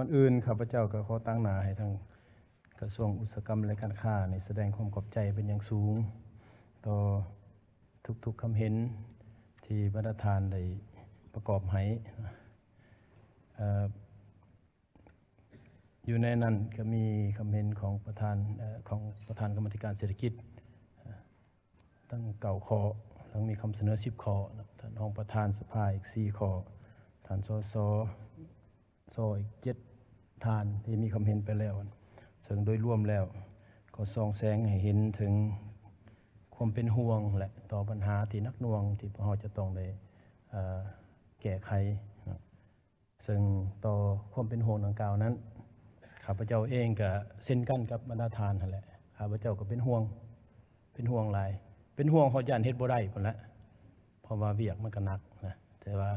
ກ່ອນອື່ນ ຂ້າພະເຈົ້າກໍຂໍຕາງໜ້າໃຫ້ທາງກະຊວງອຸດສາຫະກຳ ແລະ ການຄ້ານີ້ສະແດງຄວາມຂອບໃຈເປັນຢ່າງສູງ ຕໍ່ທຸກໆຄຳເຫັນທີ່ບັນດາທ່ານໄດ້ປະກອບໃຫ້. ເອີ ຢູ່ໃນນັ້ນກໍມີຄຳເຫັນຂອງປະທານ ເອີ ຂອງປະທານກຳມາທິການເສດຖະກິດ ເອີ ຕັ້ງເກົ້າຂໍ້ ແລ້ວມີຄຳສະເໜີສິບຂໍ້ເນາະ, ທ່ານຮອງປະທານສະພາອີກສີ່ຂໍ້, ທ່ານ ສສ ສ ອີກເຈັດທ່ານທີ່ມີຄຳເຫັນໄປແລ້ວ, ເຊິ່ງໂດຍລວມແລ້ວກໍສ່ອງແສງໃຫ້ເຫັນເຖິງຄວາມເປັນຫ່ວງ ແລະ ຕໍ່ບັນຫາທີ່ໜັກໜ່ວງທີ່ພວກເຮົາຈະຕ້ອງໄດ້ ເອີ ແກ້ໄຂເນາະ. ເຊິ່ງຕໍ່ຄວາມເປັນຫ່ວງດັ່ງກ່າວນັ້ນ ຂ້າພະເຈົ້າເອງກະເຊັ່ນກັນກັບບັນດາທ່ານຫັ້ນແຫຼະ, ຂ້າພະເຈົ້າກໍເປັນຫ່ວງ ເປັນຫ່ວງຫຼາຍ, ເປັນຫ່ວງຮອດຢ້ານເຮັດບໍ່ໄດ້ພຸ້ນແຫຼະ ເພາະວ່າວຽກມັນກໍໜັກນະ. ແຕ່ວ່າ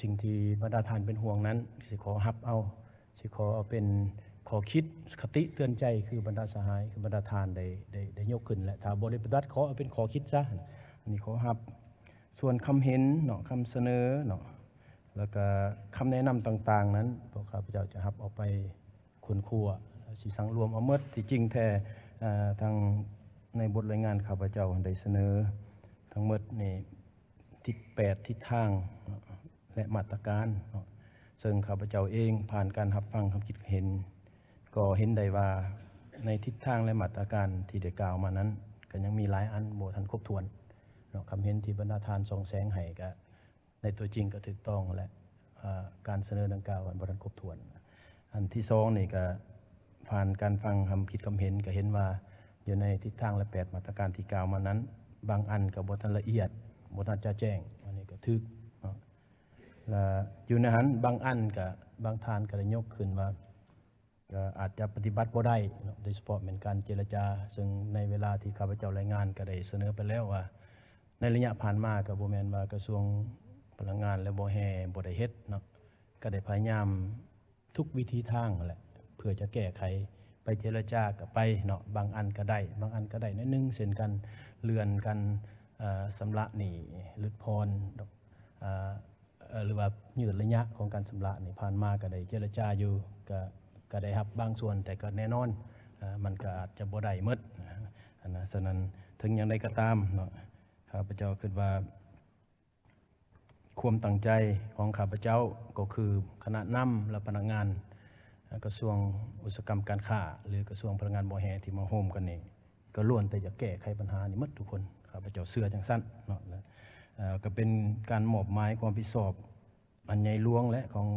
ສິ່ງທີ່ບັນດາທ່ານເປັນຫ່ວງນັ້ນ ຊິຂໍຮັບເອົາ, ຊິຂໍເອົາເປັນຂໍ້ຄິດຄະຕິເຕືອນໃຈ ຄືບັນດາສະຫາຍ ຄືບັນດາທ່ານໄດ້ ໄດ້ ໄດ້ຍົກຂຶ້ນ ແລະ ຖ້າບໍ່ໄດ້ປະຕິບັດ ຂໍເອົາເປັນຂໍ້ຄິດຊະ, ອັນນີ້ຂໍຮັບ. ສ່ວນຄຳເຫັນເນາະ ຄຳສະເໜີເນາະ ແລ້ວກະຄຳແນະນຳຕ່າງໆນັ້ນ ພວກຂ້າພະເຈົ້າຈະຮັບເອົາໄປຄົ້ນຄວ້າ ຊິສັງລວມເອົາໝົດ. ທີ່ຈິງແທ້ ເອີ ທາງໃນບົດລາຍງານຂ້າພະເຈົ້າໄດ້ສະເໜີທັງໝົດນີ້ ທິດແປດທິດທາງເນາະ ແລະ ມາດຕະການເນາະ, ເຊິ່ງຂ້າພະເຈົ້າເອງຜ່ານການຮັບຟັງຄຳຄິດເຫັນ ກໍເຫັນໄດ້ວ່າໃນທິດທາງ ແລະ ມາດຕະການທີ່ໄດ້ກ່າວມານັ້ນ ກໍຍັງມີຫຼາຍອັນບໍ່ທັນຄົບຖ້ວນເນາະ. ຄຳເຫັນທີ່ບັນດາທ່ານສ່ອງແສງໃຫ້ ກໍໃນຕົວຈິງກໍຖືກຕ້ອງ ແລະ ເອີ ການສະເໜີດັ່ງກ່າວມັນບໍ່ທັນຄົບຖ້ວນ. ອັນທີສອງນີ້ກໍຜ່ານການຟັງຄຳຄິດຄຳເຫັນ ກໍເຫັນວ່າຢູ່ໃນທິດທາງ ແລະ ແປດມາດຕະການທີ່ກ່າວມານັ້ນ ບາງອັນກໍບໍ່ທັນລະອຽດ ບໍ່ທັນຈະແຈ້ງ, ອັນນີ້ກໍຖືກເນາະ. ແລະ ຢູ່ໃນຫັ້ນບາງອັນກໍ ບາງທ່ານກໍໄດ້ຍົກຂຶ້ນວ່າ ກໍອາດຈະປະຕິບັດບໍ່ໄດ້ເນາະ, ໂດຍສະເພາະແມ່ນການເຈລະຈາ, ເຊິ່ງໃນເວລາທີ່ຂ້າພະເຈົ້າລາຍງານກໍໄດ້ສະເໜີໄປແລ້ວວ່າ ໃນໄລຍະຜ່ານມາກໍບໍ່ແມ່ນວ່າກະຊວງພະລັງງານ ແລະ ບໍ່ແຮ່ບໍ່ໄດ້ເຮັດເນາະ, ກໍໄດ້ພະຍາຍາມທຸກວິທີທາງຫັ້ນແຫຼະ ເພື່ອຈະແກ້ໄຂ, ໄປເຈລະຈາກໍໄປເນາະ, ບາງອັນກໍໄດ້ ບາງອັນກໍໄດ້ໜ້ອຍໜຶ່ງເຊັ່ນກັນ, ເລື່ອນການ ເອີ ຊຳລະໜີ້ ຫຼຸດຜ່ອນ ເອີ ເອີ ຫຼືວ່າຍືດໄລຍະຂອງການຊຳລະນີ້ ຜ່ານມາກໍໄດ້ເຈລະຈາຢູ່ ກໍ ກໍໄດ້ຮັບບາງສ່ວນ, ແຕ່ກໍແນ່ນອນ ເອີ ມັນກໍອາດຈະບໍ່ໄດ້ໝົດ ອັນນະ. ສະນັ້ນ ເຖິງຢ່າງໃດກໍຕາມເນາະ ຂ້າພະເຈົ້າຄິດວ່າ ຄວາມຕັ້ງໃຈຂອງຂ້າພະເຈົ້າກໍຄືຄະນະນຳ ແລະ ພະນັກງານ ເອີ ກະຊວງອຸດສາຫະກຳການຄ້າ ຫຼື ກະຊວງພະລັງງານບໍ່ແຮ່ທີ່ມາໂຮມກັນນີ້ ກໍລ້ວນແຕ່ຢາກແກ້ໄຂບັນຫານີ້ໝົດທຸກຄົນ, ຂ້າພະເຈົ້າເຊື່ອຈັ່ງຊັ້ນເນາະ. ເອີ ກໍເປັນການມອບໝາຍຄວາມຮັບຜິດຊອບອັນໃຫຍ່ຫຼວງ ແລະ ຂອງ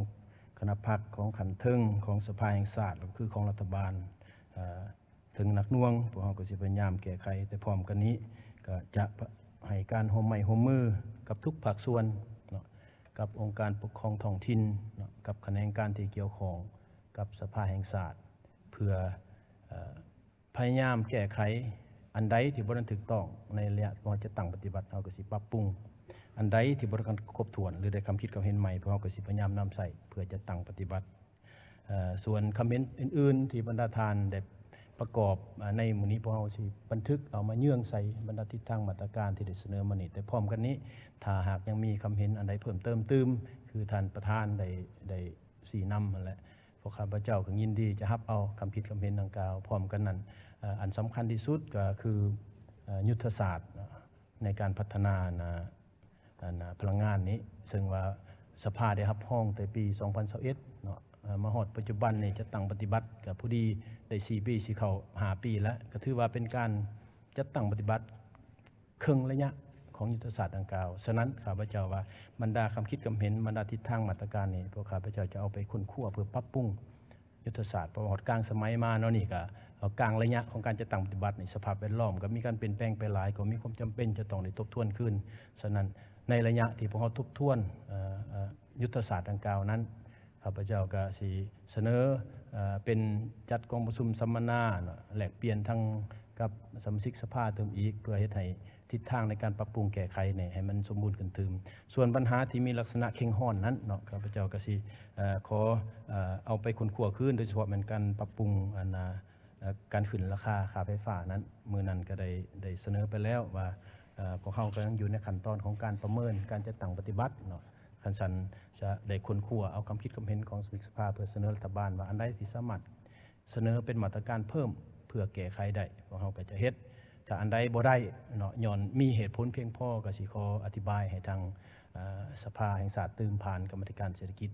ຄະນະພັກ ຂອງຂັ້ນເທິງ ຂອງສະພາແຫ່ງຊາດ ແລະ ຄືຂອງລັດຖະບານ ເອີ ເຖິງໜັກໜ່ວງ ພວກເຮົາກໍຊິພະຍາຍາມແກ້ໄຂ, ແຕ່ພ້ອມກັນນີ້ກໍຈະໃຫ້ການຮ່ວມໄມ້ຮ່ວມມືກັບທຸກພາກສ່ວນເນາະ, ກັບອົງການປົກຄອງທ້ອງຖິ່ນເນາະ, ກັບຂະແໜງການທີ່ກ່ຽວຂ້ອງ, ກັບສະພາແຫ່ງຊາດ ເພື່ອ ເອີ ພະຍາຍາມແກ້ໄຂອັນໃດທີ່ບໍ່ທັນຖືກຕ້ອງໃນໄລຍະທີ່ເຮົາຈັດຕັ້ງປະຕິບັດ ເຮົາກໍຊິປັບປຸງ, ອັນໃດທີ່ບໍ່ທັນຄົບຖ້ວນ ຫຼື ໄດ້ຄຳຄິດຄຳເຫັນໃໝ່ ພວກເຮົາກໍຊິພະຍາຍາມນຳໃຊ້ເພື່ອຈັດຕັ້ງປະຕິບັດ. ເອີ ສ່ວນຄຳເຫັນອື່ນໆທີ່ບັນດາທ່ານໄດ້ປະກອບ ອາ ໃນມື້ນີ້ ພວກເຮົາຊິບັນທຶກເອົາມາເຍືອງໃສ່ບັນດາທິດທາງມາດຕະການທີ່ໄດ້ສະເໜີມານີ້, ແຕ່ພ້ອມກັນນີ້ ຖ້າຫາກຍັງມີຄຳເຫັນອັນໃດເພີ່ມເຕີມຕື່ມ ຄືທ່ານປະທານໄດ້ ໄດ້ຊີ້ນຳຫັ້ນແຫຼະ ພວກຂ້າພະເຈົ້າກໍຍິນດີຈະຮັບເອົາຄຳຄິດຄຳເຫັນດັ່ງກ່າວ. ພ້ອມກັນນັ້ນ ເອີ ອັນສຳຄັນທີ່ສຸດກໍຄື ເອີ ຍຸດທະສາດໃນການພັດທະນາ ອັນນະ ອັນນະ ພະລັງງານນີ້ ເຊິ່ງວ່າສະພາໄດ້ຮັບຮອງແຕ່ປີສອງພັນຊາວເອັດເນາະ ເອີ ມາຮອດປັດຈຸບັນນີ້ຈັດຕັ້ງປະຕິບັດກໍພໍດີໄດ້ສີ່ປີ ຊິເຂົ້າຫ້າປີແລ້ວ, ກໍຖືວ່າເປັນການຈັດຕັ້ງປະຕິບັດ ເຄິ່ງໄລຍະຂອງຍຸດທະສາດດັ່ງກ່າວ. ສະນັ້ນ ຂ້າພະເຈົ້າວ່າ ບັນດາຄຳຄິດຄຳເຫັນ, ບັນດາທິດທາງມາດຕະການນີ້ ພວກຂ້າພະເຈົ້າຈະເອົາໄປຄົ້ນຄວ້າເພື່ອປັບປຸງຍຸດທະສາດ, ເພາະວ່າຮອດກາງສະໄໝມາເນາະ, ນີ້ກໍເອົາກາງໄລຍະຂອງການຈັດຕັ້ງປະຕິບັດນີ້, ສະພາບແວດລ້ອມກໍມີການປ່ຽນແປງໄປຫຼາຍ, ກໍມີຄວາມຈຳເປັນຈະຕ້ອງໄດ້ທົບທວນຄືນ. ສະນັ້ນ ໃນໄລຍະທີ່ພວກເຮົາທົບທວນ ເອີ ເອີ ຍຸດທະສາດດັ່ງກ່າວນັ້ນ, ຂ້າພະເຈົ້າກໍຊິສະເໜີ ເອີ ເປັນຈັດກອງປະຊຸມສຳມະນາເນາະ ແລກປ່ຽນທັງກັບສະມາຊິກສະພາຕື່ມອີກ ເພື່ອເຮັດໃຫ້ທິດທາງໃນການປັບປຸງແກ້ໄຂນີ້ໃຫ້ມັນສົມບູນຂຶ້ນຕື່ມ. ສ່ວນບັນຫາທີ່ມີລັກສະນະເຄັ່ງຮ້ອນນັ້ນເນາະ ຂ້າພະເຈົ້າກໍຊິ ເອີ ຂໍ ເອີ ເອົາໄປຄົ້ນຄວ້າຄືນ, ໂດຍສະເພາະແມ່ນການປັບປຸງ ອັນນະ ເອີ ການຂຶ້ນລາຄາຄ່າໄຟຟ້ານັ້ນ, ມື້ນັ້ນກໍໄດ້ ໄດ້ສະເໜີໄປແລ້ວວ່າ ເອີ ພວກເຮົາກໍຍັງຢູ່ໃນຂັ້ນຕອນຂອງການປະເມີນການຈັດຕັ້ງປະຕິບັດເນາະ, ຄັນຊັ້ນຈະໄດ້ຄົ້ນຄວ້າເອົາຄຳຄິດຄຳເຫັນຂອງສະມາຊິກສະພາ ເພື່ອສະເໜີລັດຖະບານວ່າອັນໃດທີ່ສາມາດສະເໜີເປັນມາດຕະການເພີ່ມເພື່ອແກ້ໄຂໄດ້ ພວກເຮົາກໍຈະເຮັດ. ຖ້າອັນໃດບໍ່ໄດ້ເນາະ ຍ້ອນມີເຫດຜົນພຽງພໍ ກໍຊິຂໍອະທິບາຍໃຫ້ທາງ ເອີ ສະພາແຫ່ງຊາດຕື່ມຜ່ານກຳມາທິການເສດຖະກິດ.